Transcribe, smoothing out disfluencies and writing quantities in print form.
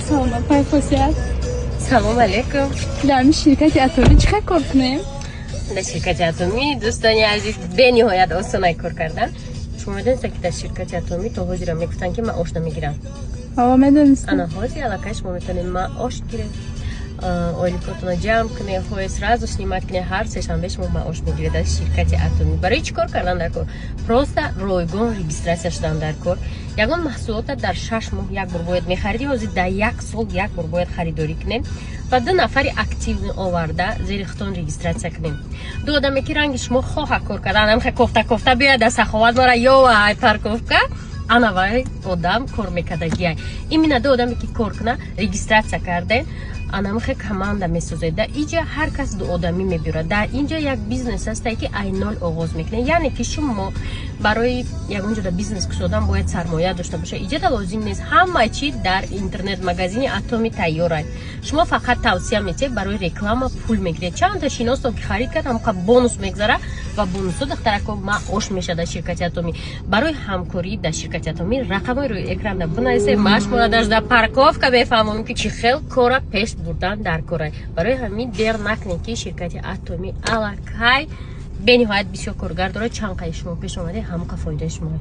Салом, апай Хосият. Салом алейкум. Дар ҳамин ширкати Атомӣ чӣ хел кор кунем? Дар ширкати Атомӣ, дӯстони азиз, бениҳоят осонай кор кардан. Шумо медонистед, ки дар ширкати Атомӣ то ҳозира мегуфтанд, ки маош намегирам? Ҳо, медонистам. Ана ҳозир аллакай шумо метавонед маош гиред, ойликотонро ҷамъ кунед, хоҳед, сразу снимать кунед. Ҳар сешанбе шумо маош мегиред аз ширкати Атомӣ. Барои чӣ кор кардан дар кор? Просто ройгон регистрация шудан дар кор. Ягон маҳсулота дар 6 моҳ як бор бояд мехаридӣ, ҳозир дар як сол як бор бояд харидорӣ кунем ва ду нафари активный оварда, зери худтон регистрация кунем. Ду одаме, ки ранги шумо хоҳа кор кардан, амхе кофта кофта биёяд дар Саховат, мара ёва ай парковка, ана вай одам кор мекардагиай. Именно ду одаме, ки кор куна, регистрация карде, анамихе команда месозед. Дар иҷа ҳар кас ду одамӣ мебиёрад. Дар инҷа як бизнес ҳастае, ки ай ноль оғоз мекунед. Яъне ки шумо барои ягон ҷода бизнес кушодан бояд сармоя дошта бошад. Иҷада лозим нест, ҳама чи дар интернет магазини Атоми тайёрад. Шумо фақат тавсия метиҳед, барои реклама пул мегиред. Чандта шиностон ки харид кард, ҳамоқа бонус мегзара ва бонусҳо, духтарако, маош мешавад дар ширкати Атомӣ. Барои ҳамкорӣ дар ширкати Атомӣ рақамҳои рӯи экранда бинависед. Ма шуморо даже дар парковка мефаҳмонам, ки чӣ хел кора пеш бурдан дар кора. Барои ҳамин дер накунед, ки ширкати Атомӣ аллакай бениҳоят бисёр коргар дорад. Чанд қай шумо пеш омадед, ҳамоқа фоидаи шумо.